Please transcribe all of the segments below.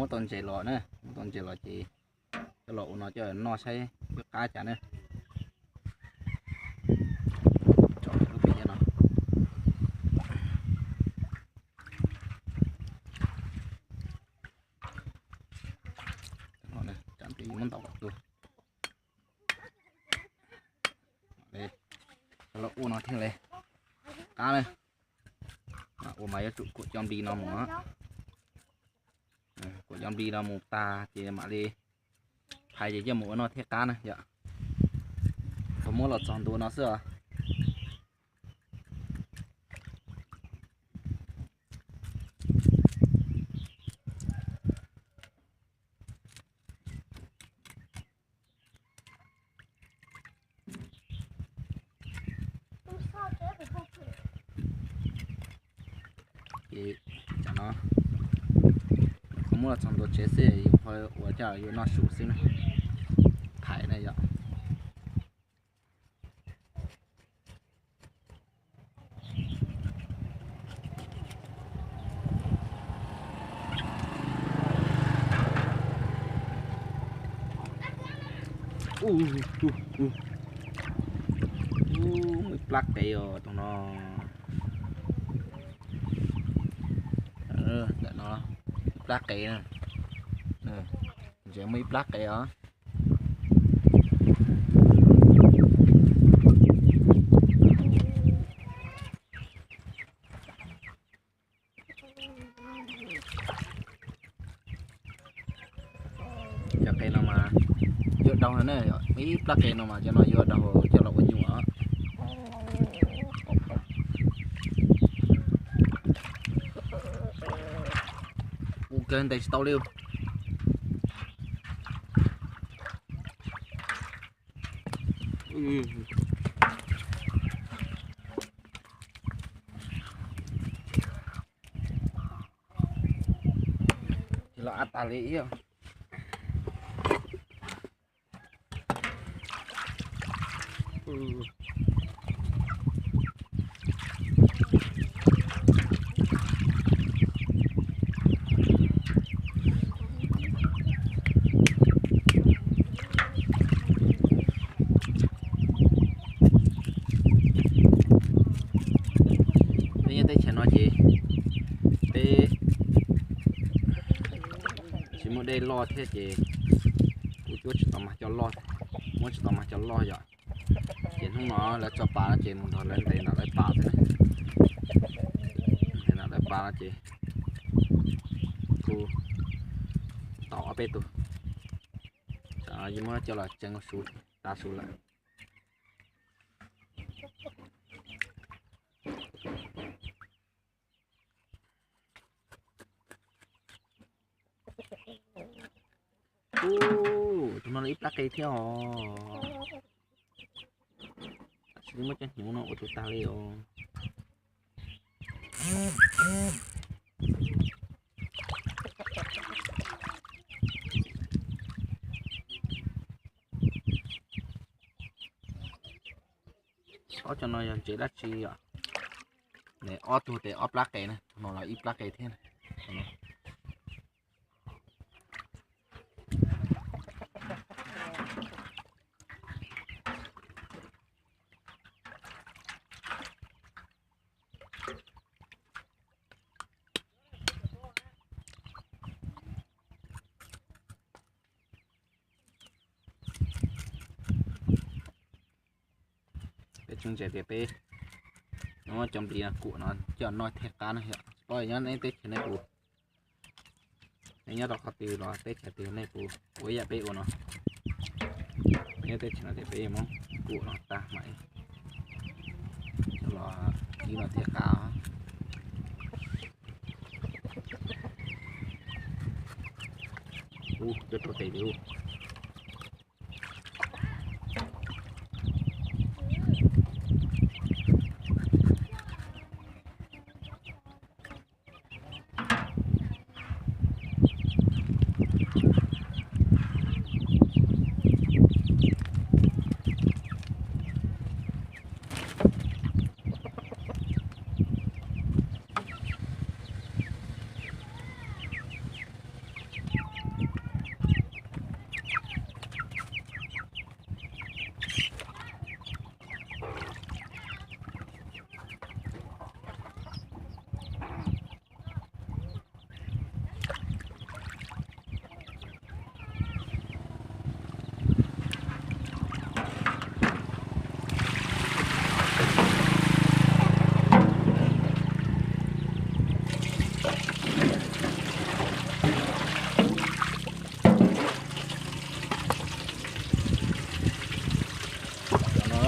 Muab tau ntses los na, muab tau ntses los ces coj los ua no coj noj saib yuav qab cas na. Tso lub pem no. Muab ntaus kom tuag. Coj los ua no thiaj li qab na. Ua mas yuav tsum kuam cov nplis no mus. Kuam cov nplis no mus tag ces mam li phais ces coj mus ua noj thiaj qab na yom. Thaum muab los txog ntua no xwb os. Ces no muab los txog ntua tsev xwb, yus qhov ua coj yuav noj su xwb na. Phais na yom. Muaj ib plab qe os tus no. Ntawm no ib plab qe na. Ntses muaj ib plab qe os. Cov qe no mas yuav daug na, ib plab qe no mas cov no yuav daug coj los ua nyuam. Ua kawg ntes tsis tau li. Los av tag li ib. Peb nyob teb chaws no ces peb tsis muaj dej loj thiab ces kuj cuab tsis tau mas cov loj, muab tsis tau mas cov loj yom. Ces hnub no lawv tso pas no ces mus nrog lawv ntes nram lawv pas xwb. Ntes nram lawv pas no ces kuj tau ob peb tug. Tam no yeej muab coj los tseev ua su, tav su lawm. Ub, tus no ib plab qe thiab os. Tam sim li muab cov hnyuv no ua tus tag li os. Ob cov no yog ntses dab tsi yom? Ob tug tes ob plab qe na, tus no los ib plab qe thiab na. Peb tseem ntseeg tias peb muab cov nplis no kuam no coj noj thiaj qab na yom. Tsis paub nyob nej teb chaws nej puas, nej nyob rau qhov twg los teb chaws twg nej puas ua ib yam peb ua no. Nyob teb chaws no ces peb muab kuam no tag mam coj los ib no thiaj qab. Ub, cuab rau tes li ub.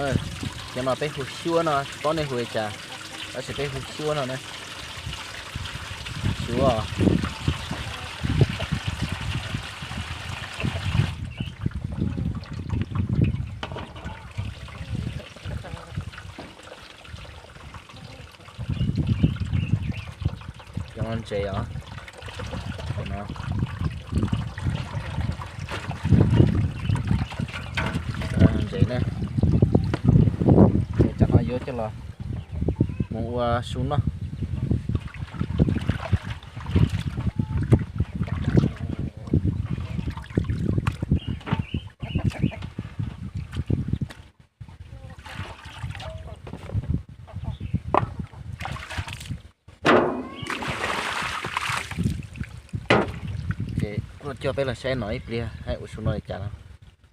Cov no peb hu xyuab no, tsis paub nej hu li cas, tab sis peb hu xyuab no na. Xyuab. Cov no ntses os. Ntses na. Tam no yuav coj los mus ua su noj. Ces kuj coj peb los saib no ib pliag hais ua su noj li cas no.